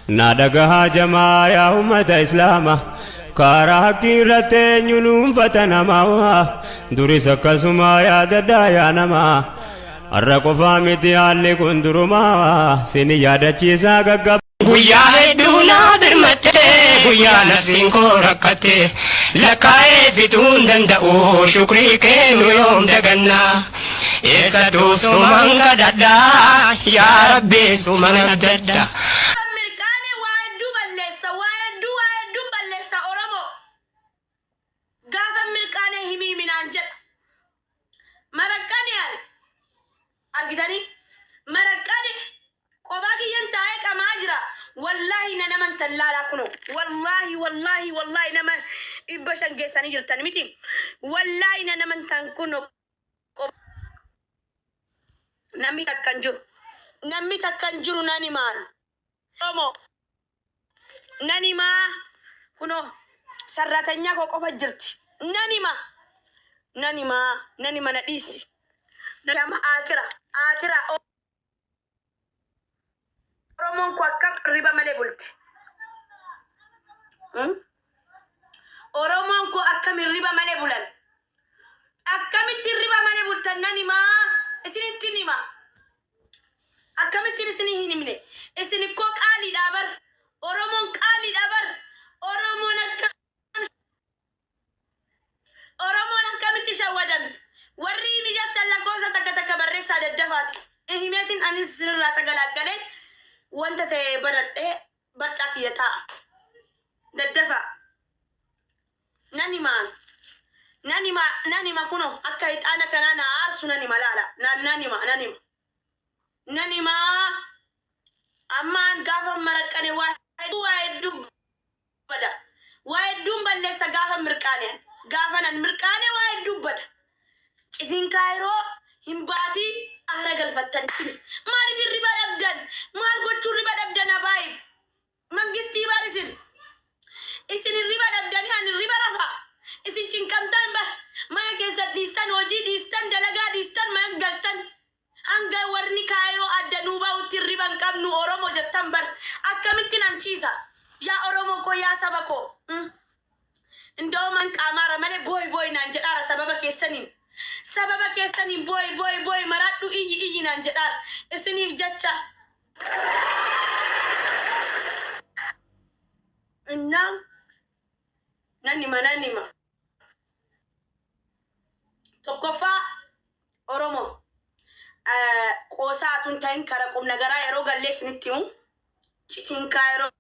Na dhagahaa jamaa yaa ummata islaama karaa haqqii irratti eenyu nuunfata namaa duris akkasuma yaadadhaa yaa namaa har'a qofaa miti haalli kun durumaa sini yaadachiisaa gaggaba. Guyyaa hedduu naa birmatte guyyaa nafsiin koo rakkatte lakkaa'ee fixuu hin danda'u shukrii kee nu yoom dagannaa eessattuu suman kadhadha yaa rabbi suman abdadha. Mirqaane waa hedduu balleessa waa hedduu waa hedduun balleessa Oromoo gaafa mirqaane himii minaan jedha maraqqani ani argitanii maraqqani qobaa kiyyan taa'ee qamaa jira wallaahi na naman tan laalaa kuno wallaahi wallaahi wallaahi nama 500 geessanii jirtan miti wallaahi na naman tan kuno namni takka hin jiru namni takka hin jiru nan himaan Oromoo nan himaa kunoo sarraatanyaa koo qofa jirti nan hima nan himaa nan hima na dhiisi nama akira akira Oromoon koo akkam riba malee bulti. Hmm? Oromoon koo akkam hirriba malee bulan. Akkamitti hirriba malee bultan nan himaa isinittin hima. Akkamittiin isinii hin himne. Isin ikkoo qaaliidhaa bar. Oromoon qaaliidha bar. Oromoon akka Oromoon akkamitti shawwadamti? Warri himi jettan lakkoofsa takka takka barreessaa daddafaati. Himeetiin anis isinirraa tagalaaggalee wanta ta'e banadhee barcaa kiyya taa'a. Daddafaa. Nan himaa. Nan hima nan hima kuno akka ixaana kanaa na aarsu nan hima laala. Nan nan hima nan hima. Nan himaa. Amma an gaafa maraqqane waa hedduu waa hedduu bada. Waa hedduun balleessa gaafa mirqaane an. Gaafan an mirqaane waa hedduu bada. Citiin kaayiroo hin baatii aara galfattan. Maaliif hirriba dhabdan? Maal gochuu hirriba dhabdan abaayib? Mangistii bar isin. Isin hirriba dhabdanii an hirriba rafa. Isin cinqamtaan bar. Mana keessan dhiistan, hojii dhiistan, dalagaa dhiistan, mana galtan. Hanga warni Kaayiroo adda nuu bahutti hirriba hin qabnu Oromo jettan bar. Akkamittin an ciisa? Yaa Oromo koo yaa saba koo. Mm. Indooman qaamaara malee booyi booyi naan jedhaara sababa keessaniin. Sababa keessaniin booyi booyi booyi maraadhu iyyi iyyi naan jedhaara. Isiniif jecha. Innaa nan hima nan hima. Tokkoffaa Oromo qoosaa atun ta'in kara qubnagaraa yeroo gallee isinitti himu citiin kaayiroo.